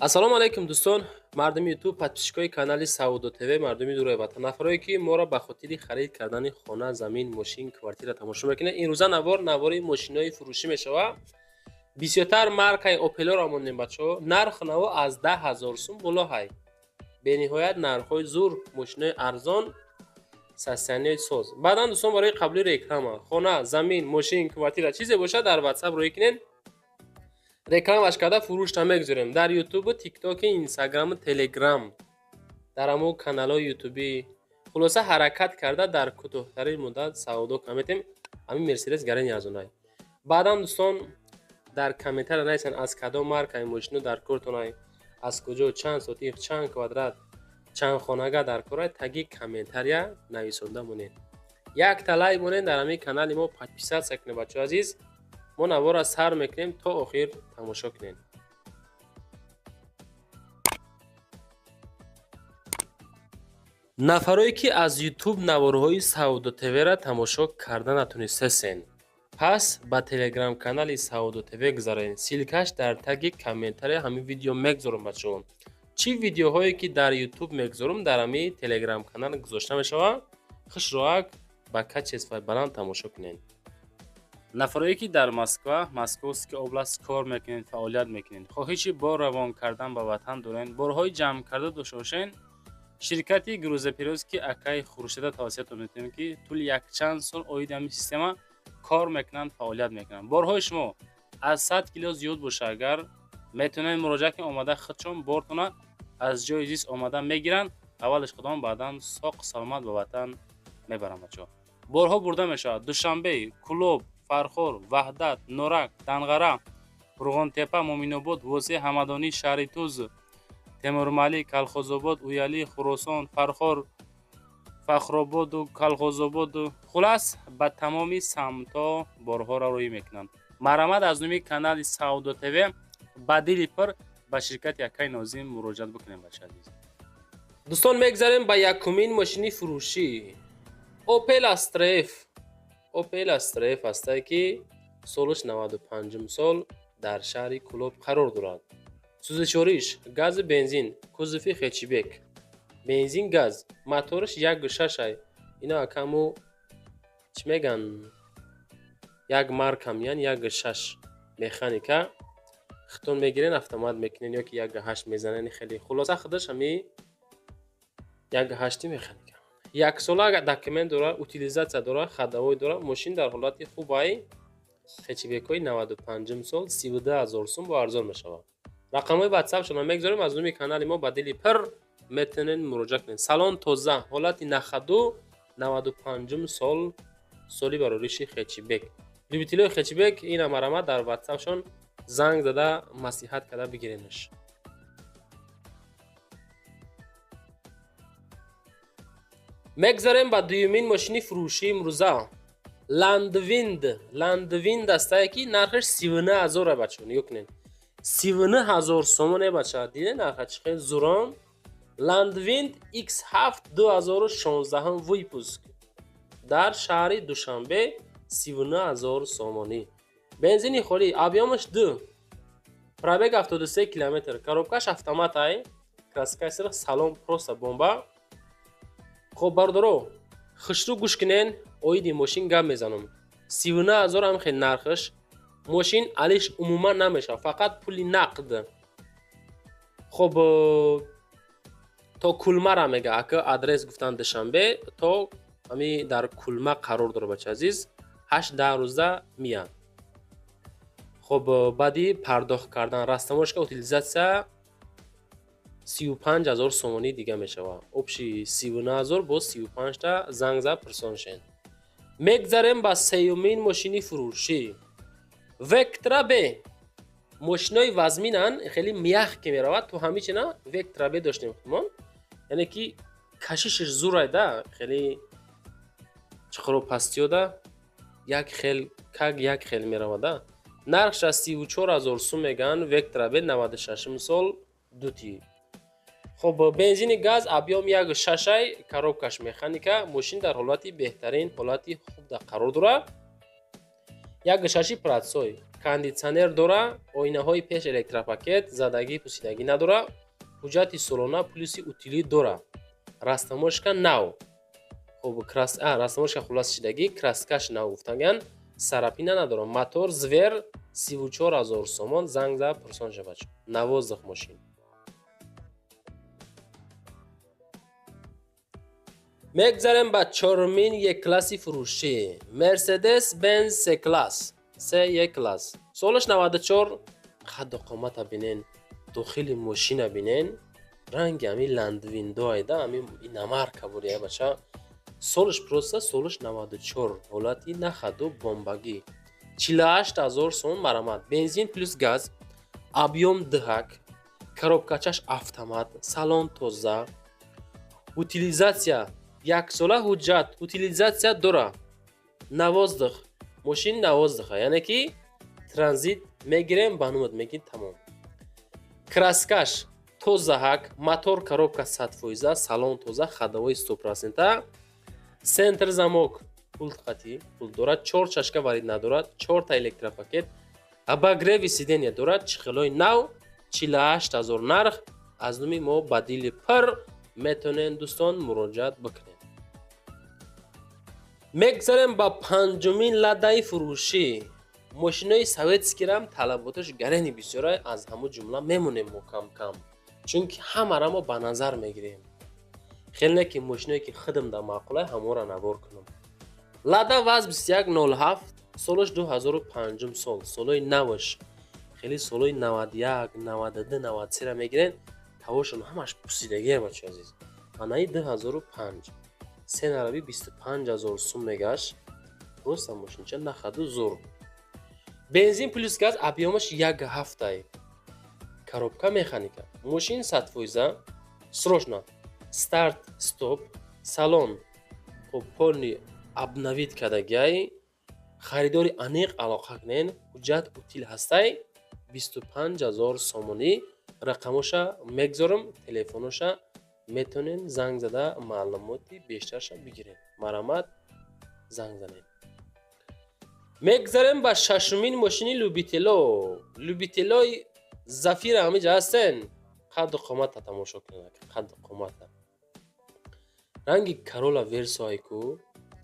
Ассалому алайкум, дӯстон, мардуми Ютуб, подписчикои канали Савдо ТВ, мардуми дурои ватан, нафарое ки моро ба хотири харид кардани хона, замин, мошин, квартира тамошо мекунед. Имрӯза навор навори мошинои фурӯшӣ мешавад. Бисёртар маркаи Опелоро мондем, бачаҳо. Нарх наво аз 10 000 сум боло ҳай. Бениҳоят нархҳои зур, мошинои арзон, состоянияи соз. Баъдан, дӯстон, барои қабули реклама, хона, замин, мошин, квартира, чизе бошад, дар Ватсап рӯй кунед, рекламаш карда фурӯшта мегузорем дар Ютубу, Тиктоки, Инстаграму, Телеграм, дар ҳамо каналҳои ютубӣ. Хулоса, ҳаракат карда дар кӯтоҳтарин муддат савдо карда. Ҳамин Мерседес гарани арзонай. Баъдан, дӯстон, дар комментария нависанд, аз кадом маркаи мошино дар кортонай, аз куҷо, чанд сотих, чанд квадрат, чанд хонага дар корай, таги комментария нависонда монед. Якта лайк монед, дар ҳамин канали мо подписаться кунед. Бачаҳои азиз, мо наворро сар мекунем, то охир тамошо кунед. Нафарое ки аз Ютуб наворҳои Савдо ТВ-ра тамошо карда натунистасен, пас ба Телеграм-канали Савдо ТВ гузаред. Ссылкаш дар таги комментария ҳамин видео мегузорам. Бачаҳо, чӣ видеоҳое ки дар Ютуб мегузорам, дар ҳамин Телеграм-канал гузошта мешавад. Хушроак ба качествои баланд тамошо кунед. Нафарое ки дар Москва, Московский область кор мекунед, фаъолият мекунед, хоҳиши бор равон кардан ба ватан доред, борҳои ҷамъ карда дошта бошед, ширкати грузоперевозки акаи Хуршеда тавсиятон метавонем, ки тӯли якчанд сол оиди ҳамин система кор мекунанд, фаъолият мекунанд. Борҳои шумо аз 100 кило зиёд боша агар, метавонед муроҷиат кунед, омада худшон бортона аз ҷои зист омада мегиранд, аввалаш худон, баъдан соқ саломат ба ватан мебаранд. Бачаҳо, борҳо бурда мешавад Душанбе, Кӯлоб, Фархор, Ваҳдат, Норак, Данғара, Қурғонтепа, Муъминобод, Восеъ, Ҳамадонӣ, шаҳри Туз, Темурмалик, Калхозобод, Уялӣ, Хуросон, Фархор, Фахрободу Калхозободу, хулас, ба тамоми самтҳо борҳоро рӯй мекунанд. Марҳамат, аз номи канали Савдо ТВ ба дили пур ба ширкати акаи Нозим муроҷиат бикунем, бача азиз. Дӯстон, мегзарем ба якумин мошини фурӯшӣ. Опел Астра Ф, Опел Астра Ф ҳастае, ки солаш 95 сол, дар шаҳри Кӯлоб қарор дорад. Сӯзишвориш газу бензин, кузови хэтчбек, бензин газ, мотораш 1,6 ай. Ино акаму чӣ меган, як марка меян, 1,6 механика. Хитон мегирен, автомат мекунен ё ки 1,8 мезанен. Хеле хулоса, худаш ҳами 1,8-и механика. Яксола документ дора, утилизация дора, ходовой дора, мошин дар ҳолати хубай. Хэтчбекҳои 95-ум сол, 32 000 сум бо арзон мешавад. Рақамҳои Ватсапшонро мегузорем. Аз номи канали мо ба дили пир метавонед муроҷиат кунед. Салон тоза, ҳолати на ходу, 95-ум сол, соли барориши хэтчбек. Любителои хэтчбек, ина марҳамат, дар Ватсапшон занг зада, маслиҳат карда бигиренаш. Мегзарем ба дуюмин мошини фурӯшии имрӯза. Ландвинд, Ландвинд астае, ки нархаш 39 000. Бачаҳо, нигоҳ кунед, 39 000 сомоне. Бача, диде нарха чӣ хел зурон. Ландвинд X7 2016 выпуск, дар шаҳри Душанбе, 39 000 сомонӣ. Бензини холӣ, объёмаш ду, пробег 73 километр, коробкаш автомат ай, краскаи сирх, салон просто бомба. Хоб, бародаро, хушрӯ гӯш кунен, оиди мошин гап мезанам. 39 000 ҳам хел нархаш. Мошин алиш умуман намешавад, фақат пули нақд. Хоб, то Кулмара мега ака, адрес гуфтан Душанбе, то ҳами дар Кулма қарор дора. Бача азиз, 8-10 рӯза мияд. Хоб, баъди пардохт кардан растаможка, утилизация 35 000 сомонӣ дига мешавад. Общий 39 000, боз 35-та. Занг зад, пурсон шен. Мегзарем ба сеюмин мошини фурӯшӣ. Вектра Б. Мошинои вазминан, хеле мягкий меравад. То ҳами чина Вектра Б доштем худмон, яъне ки кашишиш зурайда, хеле чиқуру пастиёда як хел, как як хел меравада. Нархша 34 000 сум мегӯянд. Вектра Б, 96 сол, дути. Хоб, бензини газ, объём 1,6-ай, коробкаш механика. Мошин дар ҳолати беҳтарин, ҳолати хуб қарор дорад. Як шаши простой, кондитсионер дора, оинаҳои пеш электропакет, задагӣ пусидагӣ надора, ҳуҷҷати солона плюси утили дора, растаможка нав. Хуб, растаможка хулас шидагӣ, краскаш нав гуфтаган, царапина надора. Мотор Зверь, 34 000 сомон. Занг за пурсон шавад. На воздух мошин. Мегзарем ба чорумин Е-класси фурӯшӣ. Мерседес Бенз С класс, С Е класс, солаш 94. Қадду қомата бинен, дохили мошина бинен, ранги ами ландвиндо айда, ами иномарка бурия, бача. Солаш просто, солаш 94, ҳолати нахаду бомбагӣ. 48 000 сом марамат. Бензин плюс газ, объём дҳак, коробкачаш автомат, салон тоза, утилизация яксола, ҳуҷҷат утилизация дора. На воздух мошин, на воздуха, яъне ки транзит мегирем, ба нумат мегир, тамом. Краскаш тозаҳак, мотор, коробка 100%, салон тоза, ходовой 100%, центр замок, пулт қатӣ, пулт дорад, чор чашка варид надорад, чорта электропакет, обогреви сиденья дорад, чихелои нав. 48 000 нарх. Аз номи мо ба дили пир метавонед, дӯстон, муроҷиат бикунед. Мегзарем ба панҷумин Ладаи фурӯшӣ. Мошинои советскирам талаботаш гарени бисёра, аз ҳамун ҷумла мемонем мо кам-кам, чунки ҳамара мо ба назар мегирем. Хеле не ки мошиное ки худам дар маъқулай, ҳамонро навор кунам. Лада ВАЗ 2107, солаш 2005 сол, солои наваш. Хеле солои 91, 92, 93 мегирен, тавошон ҳамаш пусидагия, бачи азиз. Анаи 2005 сенараби 25 000 сум мегашт. Просто мошинча нахаду зур. Бензин плюс газ, объёмаш як ҳафтай, коробка механика, мошин 100%, срочно старт стоп, салон хуб, полный обновить кардагиай. Харидори аниқ алоқа кунен. Ҳуҷҷат утил ҳастай. 25 000 сомонӣ. Рақамоша мегзорам, телефоноша, метавонед занг зада маълумоти бештарша бигиред. Марамат, занг занед. Мегзарем ба шашумин мошини любитело. Любителои Зафира ҳамиҷа ҳастен. Қадду қомата тамошо кунед, қадду қомата, ранги Карола Версоай ку.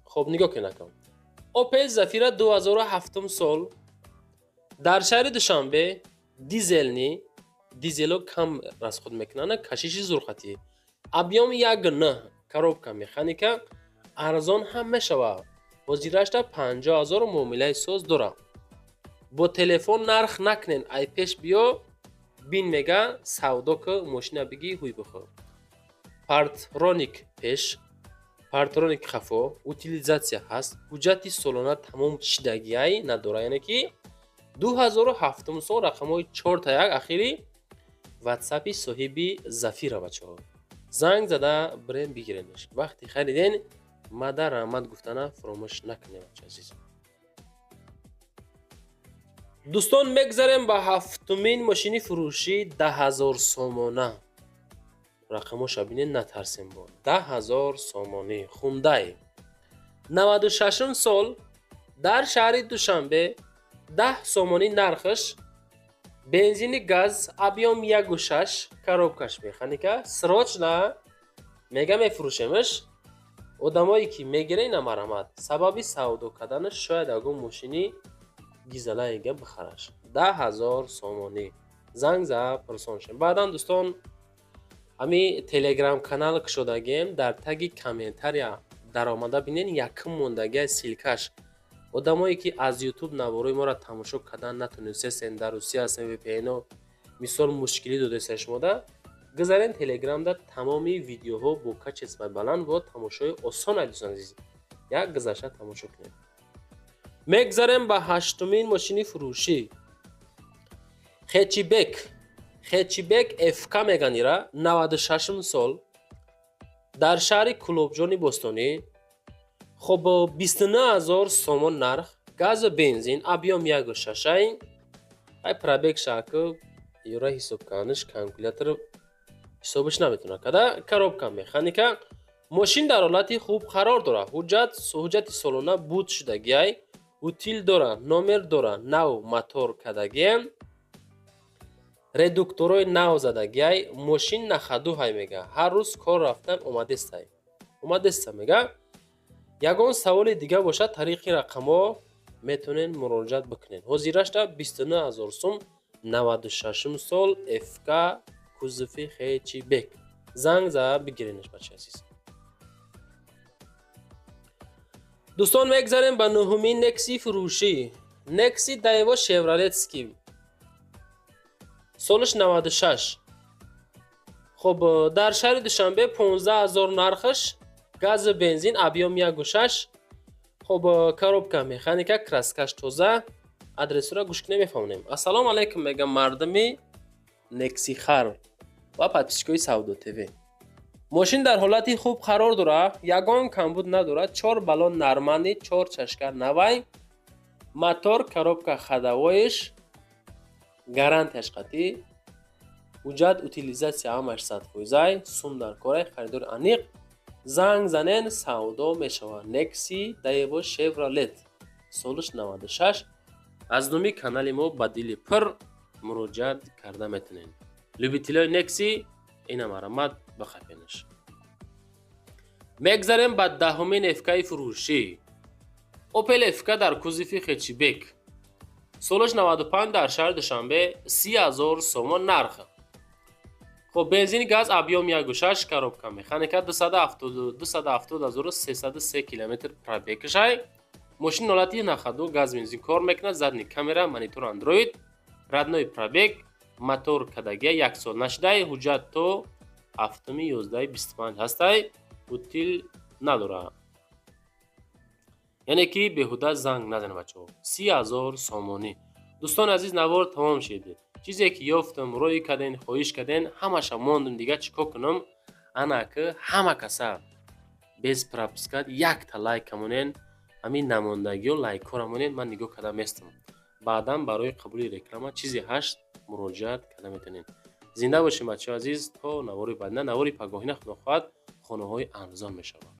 Хоб, нигоҳ кунед, акам. Опел Зафира, 2007 сол, дар шаҳри Душанбе, дизельный. Дизело кам расход мекунанд, кашиши зурхатӣ. Объёми як н, коробка механика. Арзон ҳам мешавад, ҳозирашта 50 000, муомилаи соз дорад. Бо телефон нарх накунен, ай пеш биё бин, мега, савдо ку, мошина бигӣ, ҳуй бихӯр. Парктроник пеш, парктроник хафо, утилизация ҳаст, ҳуҷҷати солона тамом шидагиай надора, яъне ки 2007 сол. Рақамҳои чорта як ахири ватсапи соҳиби Зафира, бачаҳо, занг зада бирем бигиренаш. Вақти хариден, мада раҳмат гуфтана фаромӯш накунем, бача азиз. Дӯстон, мегзарем ба ҳафтумин мошини фурӯшӣ. 10 000 сомона. Рақамоша бинед, натарсем. Бо 10 000 сомонӣ Хундай, 96-ум сол, дар шаҳри Душанбе, 10 сомонӣ нархаш. Бензини газ, объём 1,6, коробкаш механика. Срочно мега мефурӯшемаш. Одамое ки мегира, ина марҳамат. Сабаби савдо карданаш шояд ягон мошини гизалаега бихараш. 10 000 сомонӣ. Занг за пурсон шем. Баъдан, дӯстон, ҳами телеграм канал кушодагием. Дар таги комментария даромада бинен, якум мондагия ссылкаш. Одамое ки аз Ютуб наворои моро тамошо кардан натонистесен, дар Русия ҳастен, VPN мисол мушкилӣ додеса шумода, гузарен Телеграмда, тамоми видеоҳо бо качествои баланд, бо тамошои осон. Дӯстон азиз, як гузашта тамошо кунед. Мегзарем ба ҳаштумин мошини фурӯшӣ. Хэтчбек, хэтчбек ФК меганира, 96 сол, дар шаҳри Кӯлобҷони бостонӣ. Хоб, 29 000 сомон нарх. Газу бензин, объём 1,6. Ай пробег шаку юра ҳисоб карданаш, калькулятор ҳисобаш наметавонад када. Коробка механика, мошин дар ҳолати хуб қарор дорад. Ҳуҷҷати солона буд шудагиай. Утил дора, номер дора, нав мотор кардагием, редукторҳои нав задагиай, мошин на ходу ҳай мега. Ҳар рӯз кор рафтан омадестай. Омадеста мега. Ягон саволи дига бошад, тариқи рақамҳо метавонед муроҷиат бикунед. Ҳозирашта 29 0 сум, 96 сол ФК, кузови хэтчбек. Занг зада бигиренаш, бачаи азиз. Дӯстон, мегзарем ба нуҳумин Некси фурӯшӣ. Некси Daewoo Chevroletский. Солаш 96. Хоб, дар шаҳри Душанбе 15 0 нархаш, газу бензин, объём 1,6. Хоб, коробка механика, краскаш тоза. Адресро гӯш кунем, мефаҳмонем. Ассалому алайкум мегам мардуми Нексихар ва подписчикои Савдо ТВ. Мошин дар ҳолати хуб қарор дорад, ягон камбуд надорад, чор баллон нормальный, чор чашка навай, мотор, коробка ходовоиш, гарантияш қатъӣ, ҳуҷҷат, утилизация ҳамаш 100%, сум дар корай, харидори аниқ. Занг занен, савдо мешавад. Некси Daewoo Chevrolet, солаш 96. Аз номи канали мо ба дили пур муроҷиат карда метавонед. Любителои Некси ина марамат бихапенаш. Мегзарем ба даҳумин ФКи фурӯшӣ. Опел ФК дар кузови хэтчбек. Солаш 95, дар шаҳри Душанбе 30 0 сомон нарх. Хоб, бензини газ, объём 1,6, коробка механика, 270 303 километр пробегшай. Мошин ҳолати на ходу, газ, бензин кор мекунад, задний камера, монитор Android, родной пробег, мотор кадагия, як сол нашудай, ҳуҷҷат то 7-11-25 ҳастай, утил надорад. Яъне ки беҳуда занг назанед, бачаҳо. 30 000 сомонӣ. Дӯстони азиз, навор тамом шид. Чизе ки ёфтам, рӯй карден, хоҳиш карден, ҳамаша мондум. Дига чӣ кор кунам? Ана ки ҳама каса без пропускать якта лайка монен, ҳамин намондагиҳо лайкҳоро монен, ман нигоҳ карда местам. Баъдан барои қабули реклама чизе ҳашт муроҷиат карда метавонед. Зинда бошем, бачаҳои азиз, то навори баъдина. Навори пагоҳина, худо хоҳад, хонаҳои арзон мешавад.